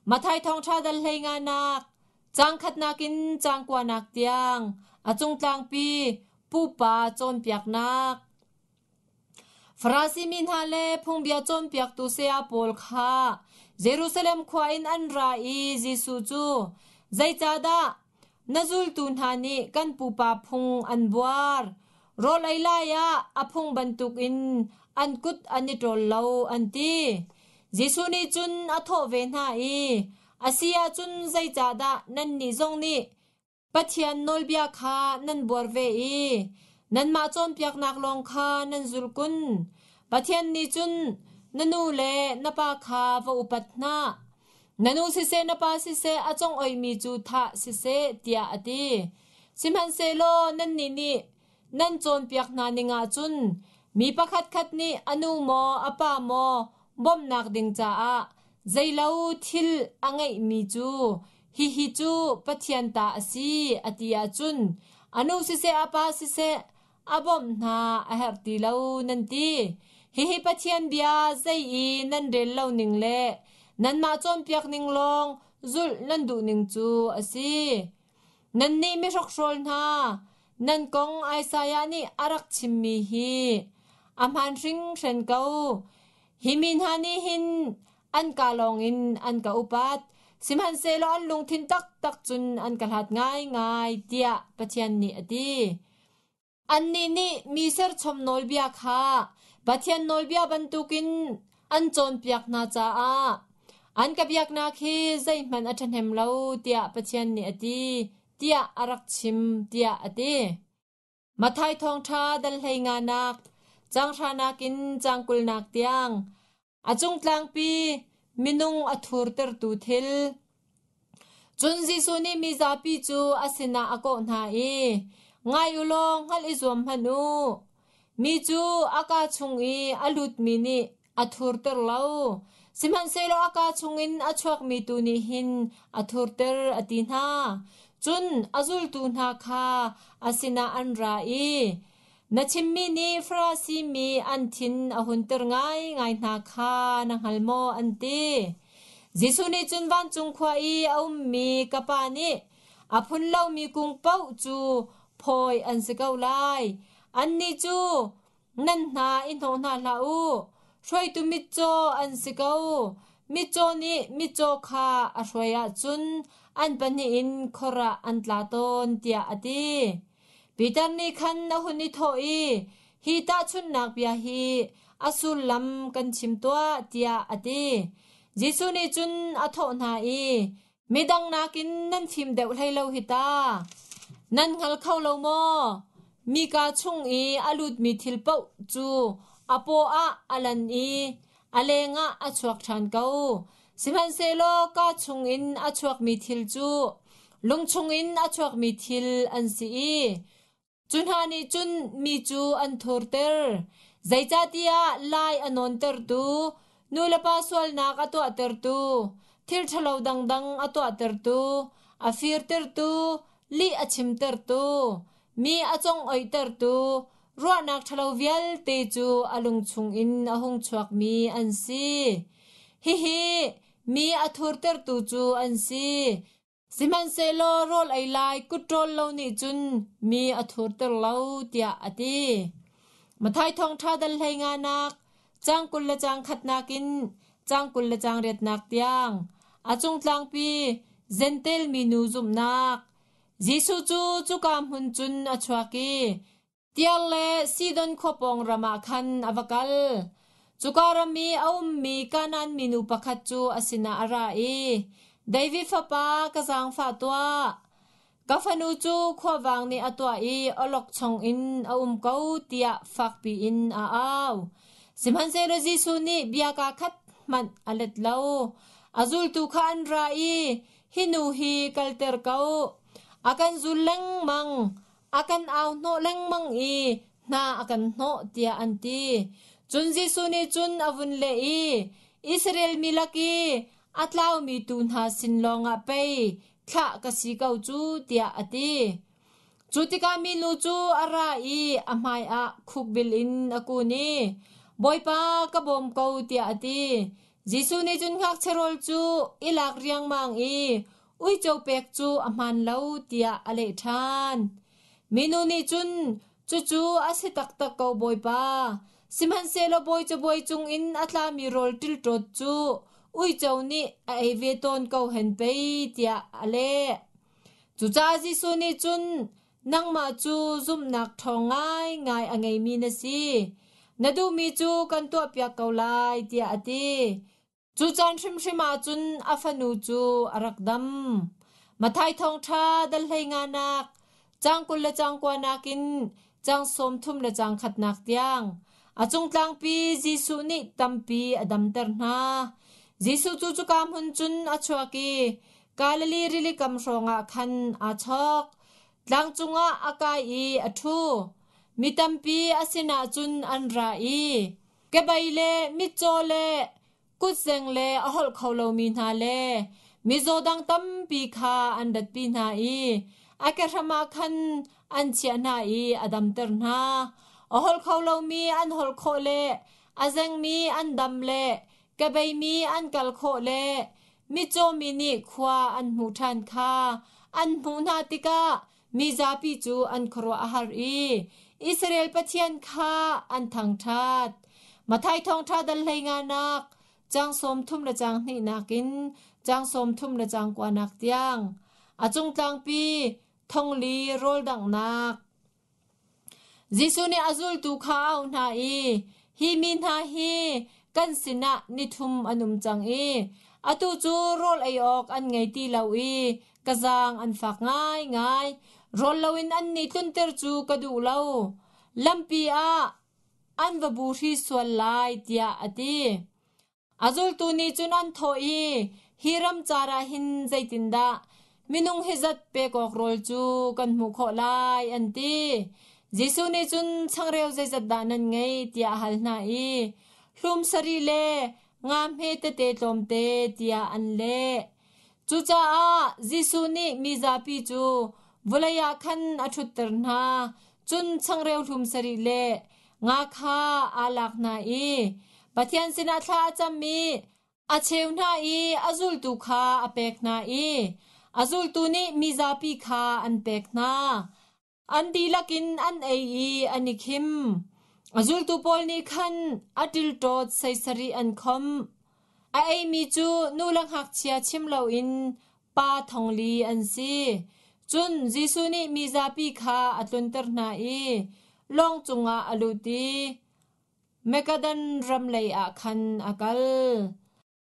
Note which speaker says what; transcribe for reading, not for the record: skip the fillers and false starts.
Speaker 1: Matthai thawngṭha dal hleinganak, caang khatnak in caang kuanak tiang, a cungtlangpi pupa cawnpiaknak. Farasi mi hna le phungbia cawnpiaktu saya pawl kha Jerusalem khua in an ra i Jesuh cu, Zeicahdah na zultu hna nih kan pupa phung an buar? Rawl ei lai ah a phung bantukin an kut an i ṭawl lo, an ti. Jesuh nih cun a thawh ve hna i, A si ahcun zeicahdah nannih zong nih Pathian nawlbia kha nan buar ve i nanmah cawnpiaknak lawng kha nan zulh kun? Pathian nih cun na nu le na pa kha va upat hna. Na nu siseh na pa siseh a congoihmi cu thah siseh tiah a ti. Sihmanhsehlaw nannih nih nan cawnpiak hna ning ahcun mi pakhatkhat nih a nu maw a pa maw bawmhnak ding caah zeilo thil a ngeihmi cu hihi cu Pathian ta a si a ti ahcun a nu siseh a pa siseh a bawmh hna a herh ti lo nan ti. Hihi Pathian bia zei i nan rel lo ning le nanmah cawnpiak ning lawng zulh nan duh ning cu a si. Nannih mihrokhrawl hna, nan kong Isaiah nih a rak chimmi hi a hmaan hringhren ko. Hi mi hna nih hin an kaa lawngin an ka upat, sihmanhsehlaw an lungthin taktak cun an ka hlat ngaingai, tiah Pathian nih a ti. Annih nih mi serchom nawlbia kha Pathian nawlbia bantukin an cawnpiak hna caah an ka biaknak hi zeihmanh a ṭhahnem lo tiah Pathian nih a ti, tiah a rak chim, tiah a ti. Matthai thawngṭha dal hleinganak, caang hranak in caang kulnak tiang, A cungtlangpi minung a thurtertu thil. Cun Jesuh nih mizapi cu a sinah a kawh hna i, Ngai u law hngalh i zuam hmanh u. Mi cu a kaa chung i a lutmi nih a thurter lo, sihmanhsehlaw a kaa chungin a chuakmi tu nih hin a thurter, a ti hna. Cun a zultu hna kha a sinah an ra i, Na chimmi nih Farasi mi an thin a hunter ngaingai hna kha na hngal maw? an ti. Jesuh nih cun vancung khua i a ummi ka Pa nih a phun lomi kung paoh cu phawi an si ko lai. Annih cu nan hna i hnawh hna hlah u. Hruaitu mitcaw an si ko. Mitcaw nih mitcaw kha a hruai ahcun an pahnih in khor ah an tla tawn, tiah a ti. Peter nih khan a hun i thawh i, Hi tahchunhnak bia hi a sullam kan chim tuah, tiah a ti. Jesuh nih cun a thawh hna i, Midang nakin nan fim deuh hlei lo hi ta. Nan hngal kho lo maw? Mika chung i a lutmi thil paoh cu a paw ah a lan i a lengah a chuak ṭhan ko. Sihmanhsehlaw kaa chungin a chuakmi thil cu lung chungin a chuakmi thil an si i cu hna nih cun mi cu an thurter. Zeicahtiah lai a nawntertu, nulepa sualnak a tuahtertu, thil ṭhalo dangdang a tuahtertu, a firtertu, lih a chimtertu, mi a congoihtertu, ruahnak ṭhalo vialte cu a lung chungin a hung chuakmi an si. Hihi mi a thurtertu cu an si. Sihmanhsehlaw rawl ei lai kut ṭawl lo nih cun mi a thurter lo, tiah a ti. Matthai thawngṭha dal hlei nganak, caang 20 le caang khatnak in caang 20 le caang riatnak tiang, a cungtlangpi Jentail minu zumhnak, Jesuh cu cuka hmun cun a chuak i Tiar le Sidon khua pawng ram ah khan a va kal. Cuka ram i a ummi Kanaan minu pakhat cu a sinah a ra i, David fapa, ka zaangfah tuah. Ka fanu cu khuavang nih a tuah i awlokchong in a um ko, tiah fakpi in a au. Sihmanhsehlaw Jesuh nih bia kaa khat hmanh a let lo. A zultu kha an ra i, Hi nu hi kalter ko. A kan zul lengmang, a kan au hnawh lengmang i hna a kan hnawh tiah an ti. Cun Jesuh nih cun a vun leh i, Israel mi lak i a tlaumi tuu hna sin lawngah pei thlah ka si ko cu tiah a ti. Cu tikah minu cu a ra i a hmaiah khukbil in a kun i, Bawipa ka bawm ko tiah a ti. Jesuh nih cun ngakchia rawl cu i lak riangmang i uico pek cu a hmaan lo tiah a leh ṭhan. Minu nih cun cucu a si taktak ko Bawipa, sihmanhsehlaw bawi cabuai cungin a tlami rawl ṭilṭawt cu uico nih a ei ve tawn ko hen pei tiah a leh. Cucaah Jesuh nih cun nangmah cu zumhnak ṭhawng ngaingai a ngeimi na si. Na duhmi cu kan tuahpiak ko lai tiah a ti. Cu caan hrimhrim ah cun a fanu cu a rak dam. Matthai thawngṭha dal hlei nganak, caang 20 le caang kuanak in caang 30 le caang khatnak tiang a cungtlangpi Jesuh nih tampi a damter hna. Jesuh cu cuka hmun cun a chuak i Galilee rili kam hrawngah khan aa chawk. Tlang cungah a kai i a ṭhu. Mi tampi a sinah cun an ra i kebei le mitcaw le kutzeng le a holh kho lomi hna le mizaw dang tampi kha an ratpi hna i a kehram ah khan an chiah hna i a damter hna. A holh kho lomi an holh khawh le a zengmi an dam le kebeimi an kal khawh le mitcawmi nih khua an hmuh ṭhan kha an hmuh hna tikah mi zapi cu an khuaruah a har i Israel Pathian kha an thangṭhat. Matthai thawngṭha dal hlei nganak caang 30 le caang hnihnak in caang 30 le caang kuanak tiang a cungtlangpi thongli rawl danghnak Jesuh nih a zultu kha a auh hna i, Hi mi hna hi kan sinah nithum an um cang i atu cu rawl ei awk an ngei ti lo i ka zaang an fak ngaingai. Rawl loin annih tlunter cu ka duh lo. Lampi ah an va buhri sual lai, tiah a ti. A zultu nih cun an thawh i, Hi ramcar ah hin zeitindah minung hi zat pek awk rawl cu kan hmuh khawh lai, an ti. Jesuh nih cun changreu zeizat dah nan ngei tiah a hal hna i, hlum sarih le nga hme tete tlawmte tiah an leh. Cucaah Jesuh nih mi zapi cu vawlei ah khan a ṭhutter hna, cun changreu hlum sarih le nga kha aa lak hna i Pathian sinah thla a cam i a cheu hna i a zultu kha a pek hna i a zultu nih mizapi kha an pek hna. An dihlak in an ei i an i khim. A zultu pawl nih khan a ṭilṭawt seisarih an khomh. A eimi cu nu le ngakchia chim loin pa thongli an si. Cun Jesuh nih mi zapi kha a tlunter hna i lawng cungah a lut i Magadan ram lei ah khan a kal.